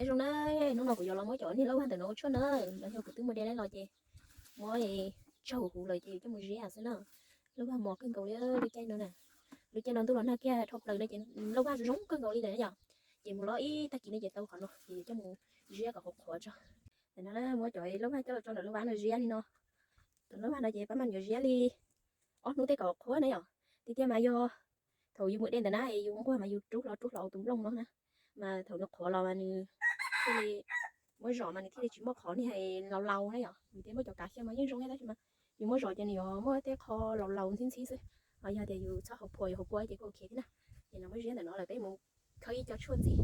Es zoo na, hnub no kuv yuav los muab cov niag lauj vag ntawm no ua tshuaj na, los yog kuv twb muaj de lawm los ces muab tsau huv lawm ces coj mus ziab xwb na. Lauj vag mos kawg nkaus li lub caij no na. Lub caij no ntuj los nag kiag dhau plaws no ces lauj vag zoo zoo kawg nkaus li lawm yom. Ces mus los ib tag kis no ces tau qhov no ces coj mus ziab kom qhuav qhuav tso. Tam no muab cov lauj vag coj los tso ntawm lauj vag no ziab li no. Cov lauj vag no ces pab mas yuav ziab li ob hnub tej kom qhuav na yom. Tiag tiag mas yog thaum yus mus de ntawm na es yus nquag mas yus rub hlo rub hlo tus nplooj no na, mas thaum nws qhuav los mas nws thiaj li muab zom mas nws thiaj li tsis muaj qhov niag laus laus na yom. Vim tias muaj cov kav xyaw mas yeej zoo thiab tab sis mas yus muab zom ces nws yuav muaj tej qho laus laus ntxhib ntxhib xwb. Ho yog tias yus txhob hauv phua yus hauv kua ces kuj ok thiab na. Ces no muab ziab ntawm no lawm peb mus khawb ib co tshuaj ntxiv.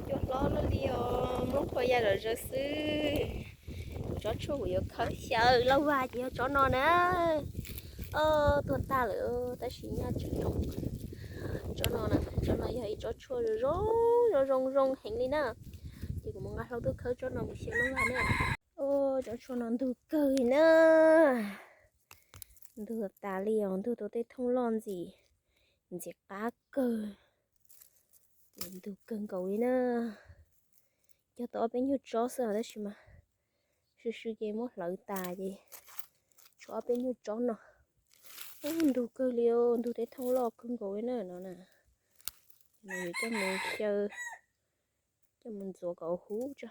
Cua hlob luaj li os, muab qhua ya zom zaws xwb. Kuv tsob tshuaj kuv yuav khawb xyaw lauj vag ces yog tsob no na. Tuag tag lawm tab sis nyaj tseem zoo. Tsob no na, tsob no yog ib tsob tshuaj zoo zoo zoo zoo heev li na. Ces kuv mus nqa hlau tuaj khawb tsob no mus xyaw lauj vag na. Tsob tshuaj no ntug kawg li na. Ntug tas li os, ntug tau tej thooj loj ntxim, ntxim qab kawg. Ces ntug kawg nkaus li na. Cog tau ob peb nyuag tsob xwb os tab sis mas swb swb ces muab hlawv tas ces tshuav ob peb nyuag tsob no. Ub, ntug kawg li, ntug tej thooj loj kawg nkaus li na no na. Nws yuav coj mus xyaw, coj mus ntxuav kom huv tso.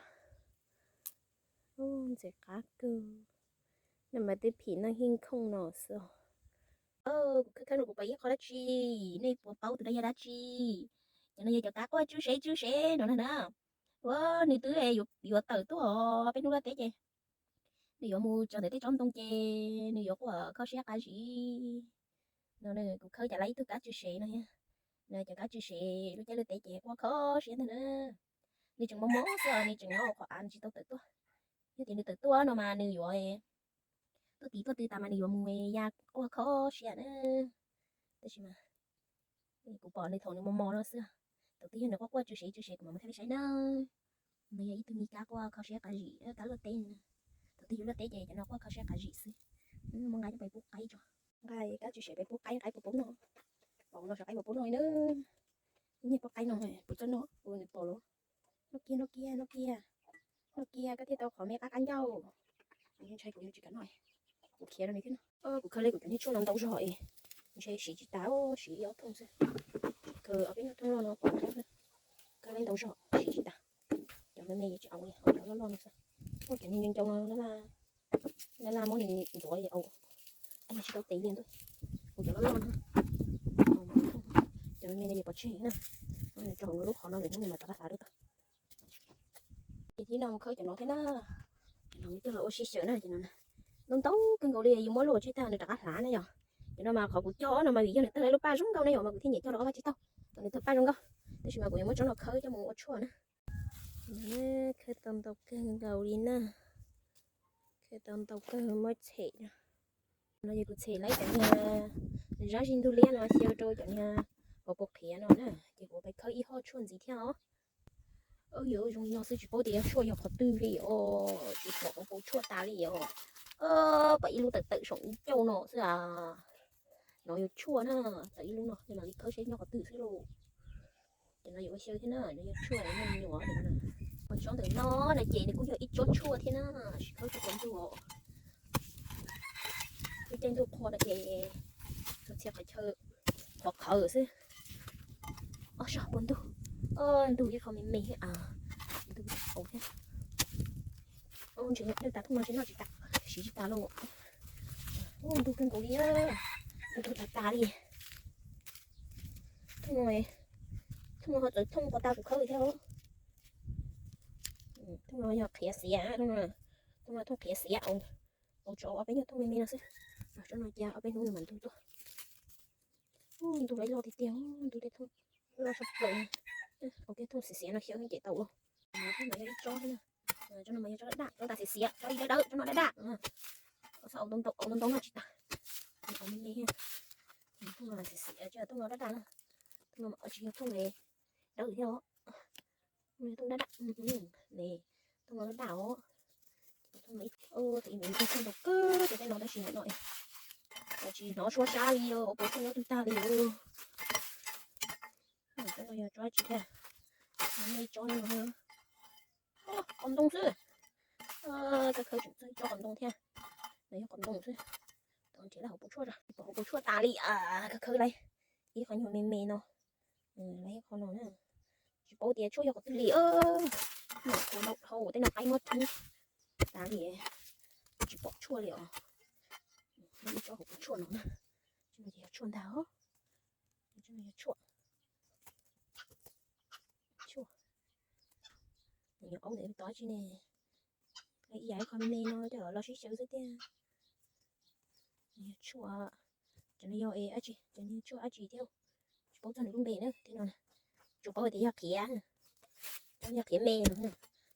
Ub, ntxim qab kawg. Nej mas twb phim neej hij khooj no xwb os. Kuv khawb khawb no kuv pom ib qho dab tsi, nej puas paub tus no yog dab tsi? Cov no yog cov kav quaj tswb sev tswb sev no na na. Ua nws twb yuav tawm tuaj peb hnub luaj teb ces nws yuav mus tso ntawm tej tsob ntoo ces nws yuav quaj kho siab qab zim. No kuv khawb cas lawm ib tug kab tswb sev no thiab. No cov kab tswb sev lub caij luaj teb ces quaj kho siab ntag na. Nws tseem mos mos xwb os, nws tseem nyob qhov av, nws tsis tau tawm tuaj. Yog tias nws tawm tuaj no mas nws yuav tuaj tiv tuaj tw tas mas nws yuav mus ya quaj kho siab na. Tab sis mas kuv pom nws thaum nws mos mos no xwb. Thaum twg yog nws quaj quaj tswb sev tswb sev kuv mam mus thab peb saib na. No yog ib tug me kab quaj kho siab qab zim, kab luaj teb. Thaum twg yus luaj teb ces cov no quaj kho siab qab zim xwb. Muab nqa coj pem pub qaib tso. Nqa kab tswb sev pem pub qaib, qaib puas paub noj. Pom no sav qaib puas paub noj li na. Ib niag pub qaib no puas txawj noj, ua nws pom los. Noj kiag, noj kiag, noj kiag, noj kiag koj thiaj tau qhov me qab qab ncauj. Ntshai kuv yuav tsis kam noj, kuv khiav rau nws thiab no. Kuv khawb li kuv cov niag tshuaj no ntau zog es ntshe siv tsis tas, siv ib ob thooj xwb. Khawb ob peb nyuag thooj loj no pom khawb li ntau zog siv tsis tas. Cov me me yuav tsis au li, cov loj loj no xwb. Ua cov niag ncoo ncoo no laj laj muab nws ntxuav au, tsis tau tes li ntuj. Ua cov loj loj no, cov me me no yuav pov tseg na, rau hauv lub qhov no lwm hnub nws mam rov qab hlav rau tod. Ces thib no mus khawb cov no thiab na. Cov no coj los ua si xyaw na, cov no ntau ntau kawg nkaus li, yus muab luaj tseg tag nws rov qab hlav na yom. Cov no mas qhov kuv cog no mas vim yog nws tawg lub paj zoo nkauj na yom, mas kuv thiaj nyiam cog rov qab vaj tsis tau, thaum nws tawg paj zoo nkauj. Tab sis mas kuv yuav muab tsob no khawb coj mus ua tshuaj na. Khawb tau ntau kawg nkaus li na. Khawb tau ntau kawg muab tshem no. No ces kuv tshem lawm cov niag zab zig ntug liab no xyaw rau cov niag hauv paus qhiav no na, ces kuv pais khawb ib hoj tshuaj ntxiv thiab os. Yuav zoo li no xwb tsis paub tias tshuaj yog qhov twg li os, tsis pom hauv paus tshuaj tas li os. Pom ib lub tawm tawm saum ib cauj no xwb as. No yog tshuaj na, tawm ib lub no mam li khawb seb nyob qhov twg xwb lauj. Cov no yuav ua xyaw thiab na, no yog tshuaj me nyuam. Tsob ntawm no na ces nws kuj yog ib tsob tshuaj thiab na, sim khawb tsis tau ntuj os. Lub caij ntuj qhua no ces txhua txhia qhov chaw qhuav qhawv xwb. Ob sab puas ntug, ntug ib qho me me thiab, ntug qau thiab. Ntshe noj tas thooj no ntshe noj tsis tas, siv tsis tas lauj. Ntug kawg nkaus li, ntug tas tas li. Thooj no, thooj no ho txawm thooj pov tag kuv khawb thiab. Thooj no yog qhiav xiav, thooj no thooj qhiav xiav, au tso ob peb nyuag thooj me me no xwb. Tsob no cia ob peb hnub nws mam ntug tuaj. Ntug loj tiag tiag, ntug tej thooj loj tshaj plaws. Au, tej thooj xiav xiav no xyaw ces tau lauj. Tsob no mas yog ib tsob, tsob no mas yog tsob daj daj, tsob tas xiav xiav, tsob ib dawb dawb, tsob no daj daj. Txhob au ntau ntau, au ntau ntau noj tsis tas. Au me me, thooj no xiav xiav, thooj no daj daj na. Thooj no mas tsis yog thooj dawb thiab os. Thooj daj daj ne, thooj no daj daj os. Thooj no, thooj ntau kawg tej no tab sis no tsis hnov suab sab li, au, puas thooj nyob twg tag li. Tsob no yog tsob tsis tag, me tsob no. Ntoo xwb. Kawg khawb tseem txog ib tsob qos ntoo thiab. No yog qos ntoo xwb. Tau nrhiav lawm hauv paus tshuaj, pom hauv paus tshuaj tas li. Kawg khawb lawm ib qho nyuag me me no, lawm ib qho no na. Tsis paub tias tshuaj yog qhov twg li. Ua ntau dhau tej no qaib muab rheeb tas li, tsis pom tshuaj li os. Ib tsob hauv paus tshuaj no na. Tshuaj ntag. Tshuaj, tshuaj. Nyuam qhuav ntawm tod tsis ne. Ib yam ib qho me me no coj los sib xyaw xwb tiag. Tshuaj, cov no yog dab tsi, cov no tshuaj dab tsi thiab. Tsis paub txog nws lub npe na, thiab no tsuas paub tias yog qhiav, yog qhiav me no.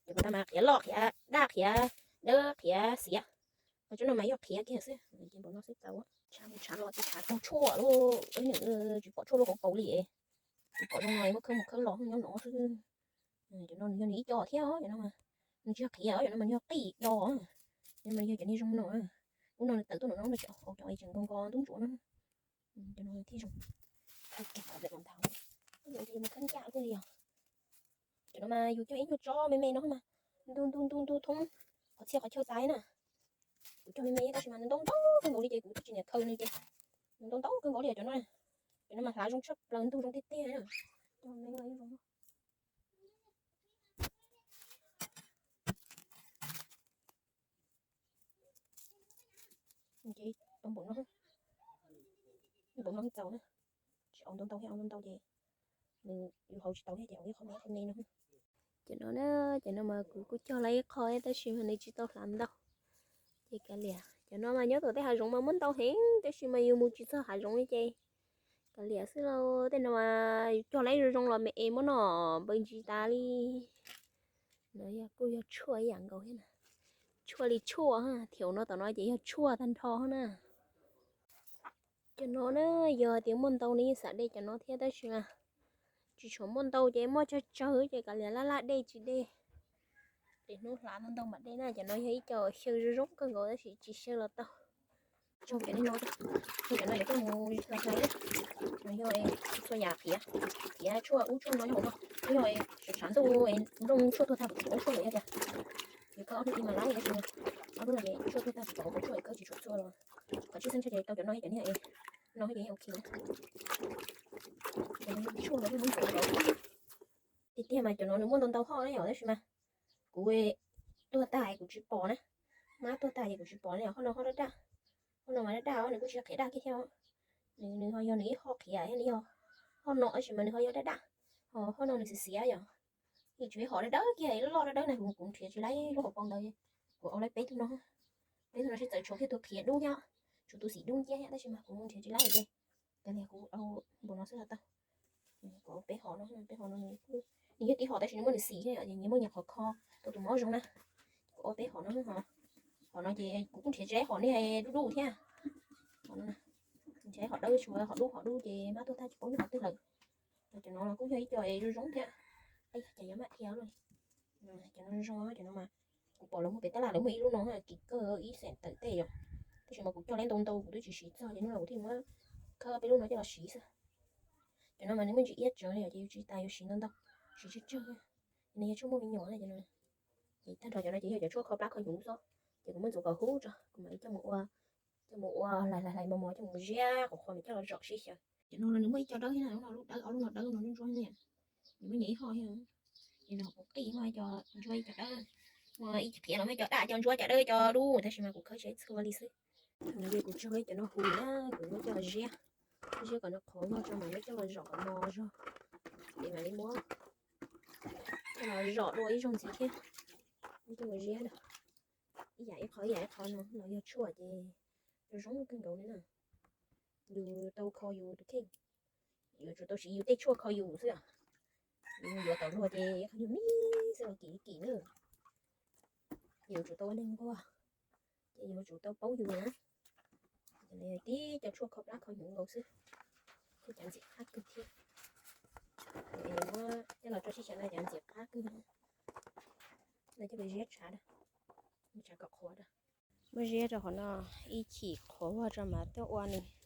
Cov no mas qhiav loj, qhiav daj, qhiav dawb, qhiav xiav. Ho tsob no mas yog qhiav kiag xwb. Ces npaum no xwb txaus. Tshav mus tshav los tsis tshav tau tshuaj lawm, tsis pom tshuaj lub hauv paus li. Tsis pom zoo no muab khawb mus khawb los nyob no xwb. Cov no nws yog nws ib co thiab, cov no mas nws tsis yog qhiav, cov no mas nws yog qij do. Cov no mas yog cov niag zoo no. Lub no nws tawm tuaj nram no no tsis, cov tseem nkaus nkaus ntub ntsuav no. Cov no thiaj zoo. Tau kev qhov lawm los ntag. Mus khawb ncaj thiaj li yog. Cov no mas yus cog ib nyuag tsob me me no mas ntu ntu ntu ntu thoob qhov txhia qhov chaw tas na. Kuv cog me me tab sis mas nws ntau ntau kawg nkaus li ces kuv twb tsis niam khaws nws ces nws ntau ntau kawg nkaus li cov no. Cov no mas hlav zoo tshaj plaws ntug zoo tiag tiag. Cog me me zoo. Ces tau npaum no, npaum no txaus na. Tsis au ntau ntau thiab, au ntau ntau ces nws yus hau tsis tau thiab ces au ib qho me qho me no. Cov no na, cov no mas kuv kuj cog lawm ib qho tab sis mas nws tsis tau hlav ntau. Ces kav liam, cov no mas nyob tom tej hav zoov mas muab ntau heev tab sis mas yus mus tsis txog hav zoov li ces kav liam xwb lauj. Tej no mas yus cog lawm zoo zoo los me es muab noj npaws ntsis tas li. No yog kuj yog tshuaj ib yam nkaus thiab na. Tshuaj li tshuaj, thiab no tom no ces yog tshuaj tag nrho na. Cov no na, yog tias muaj ntau nws yeej xam de cov no thiab tab sis mas tsis tshua muaj ntau ces muaj tsawg tsawg ces kav liam laj laj de tsis de. Ces hnub hlav ntau ntau mam de na. Cov no yog ib co xyaw zoo zoo kawg nkaus tab sis tsis xyaw los tau. Cov no, cov no yuav coj mus hlais hlais na. No yog txhua yam qhiav, qhiav tshuaj ub tshuaj no nyob hauv no. Yog tshav ntuj nplooj tshuaj tuag tag kuv tsis pom tshuaj lawm yog tias, yog khawb ob hnub ib mas lab tab sis ob hnub no ces tshuaj tuag tag kuv tsis pom tshuaj, khawb tsis tshua txhua los. Qhov tshwj xeeb tshaj ces tau cov no thiab cov niag no ces ok. Cov no tshuaj no thiaj muab ntxuav tau. Tiag tiag mas cov no nws muaj ntau ntau hoj na yom tab sis mas kuv tuag tag kuv tsis pom na. Mab tuag tag ces kuv tsis pom na yom, hoj no hoj daj daj. Hoj no mas daj daj os, nws kuj tsis yog qhiav daj kiag thiab. Nws, nws ho yog nws ib hoj qhiav thiab, nws yog hoj no tab sis mas nws ho yog daj daj. Ho hoj no nws xiav xiav yom. Nws tsis yog hom dawb dawb kiag loj dawb dawb na, kuv, kuv nrhiav tsis laib lub hauv paus ntawd. Kuv au laib peb tug no, peb tug no sib txawv tshuav kiag tus qhiav dub thiab, tshuav tus xim dub nciab thiab tab sis mas kuv nrhiav tsis laib ces kav liam kuv au npaum no xwb los tau. Kuv au peb hom no, peb hom no nws yog tib hom tab sis nws muaj nws xim thiab yom, nyias muaj nyias qhov kho tau tus mob zoo na. Kuv au peb hom no, hom no ces kuv kuj nrhiav tsis laib hom niag dub dub thiab. Hom no nrhiav hom dawb, tshuav hom dub, hom dub ces mab tuag tag tsis paub nyob qhov twg lawm. Cov no los kuj yog ib co zoo zoo thiab. Cas yuav maj dhia lawm. Cov no zoo, cov no mas kuv pom lawv muag pem tab laj lawv muag ib lub no kim kawg ib xeem tawm tej yom. Tab sis mas kuv cog lawm ntau ntau kuv twb tsis siv txog ces hnub no kuv thiaj muab khawb peb lub no coj los siv xwb. Cov no mas nws muaj ntsis iab tsawv li ces yus tsis tas yuav siv ntau ntau, siv tsawg tsawg. Nws yog tshuaj muaj me nyuam na cov no. Ces tag nrho cov no ces yog cov tshuaj kho plab kho hnyuv xwb, ces kuv muab ntxuav kom huv tso kuv mam li coj mus ua, coj mus ua hlais hlais hlais mos mos coj mus ziab kom qhuav mam coj los zom sib xyaw. Cov no nws muaj ib co dawb thiab na, lub no lub dawb, ob lub no dawb no ntsuab ntsuab na. Nws muaj nyias ib hoj thiab. Ces nws ho puv qij muaj ib co ntsuab ib co dawb, muaj ib co qhiav los muaj ib co daj, co ntsuab co dawb co dub tab sis mas kuv khawb tsis txhua li xwb. Kuv tso ib cov no huv na, kuv muab coj los ziab, ziab kom nws qhuav vog tso mam muab coj los zom kom mos zog, ces mam li muab coj los zom dua ib zaug ntxiv thiab. Muab coj los ziab na, ib yam ib qho ib yam ib qho no los yog tshuaj ces zoo zoo kawg nkaus li na. Yus tau kho yus tus kheej, yuav tsum tau siv yus tej tshuaj kho yus xwb. Yus yuav tau luag ces qhov yus me xwb los kim kim na. Yuav tsum tau ua neeg nquag, ces yuav tsum tau paub yus na. Tib co tshuaj kho plab kho hnyuv nkaus xwb, kuj cov ntxim qab kawg thiab. Muab coj los tso sib xyaw no cov ntxim qab kawg. No coj los ziab tshav, tshav kom qhuav. Muab ziab rau qhov no, ib chim qhuav vog tso mam tuaj ua nws.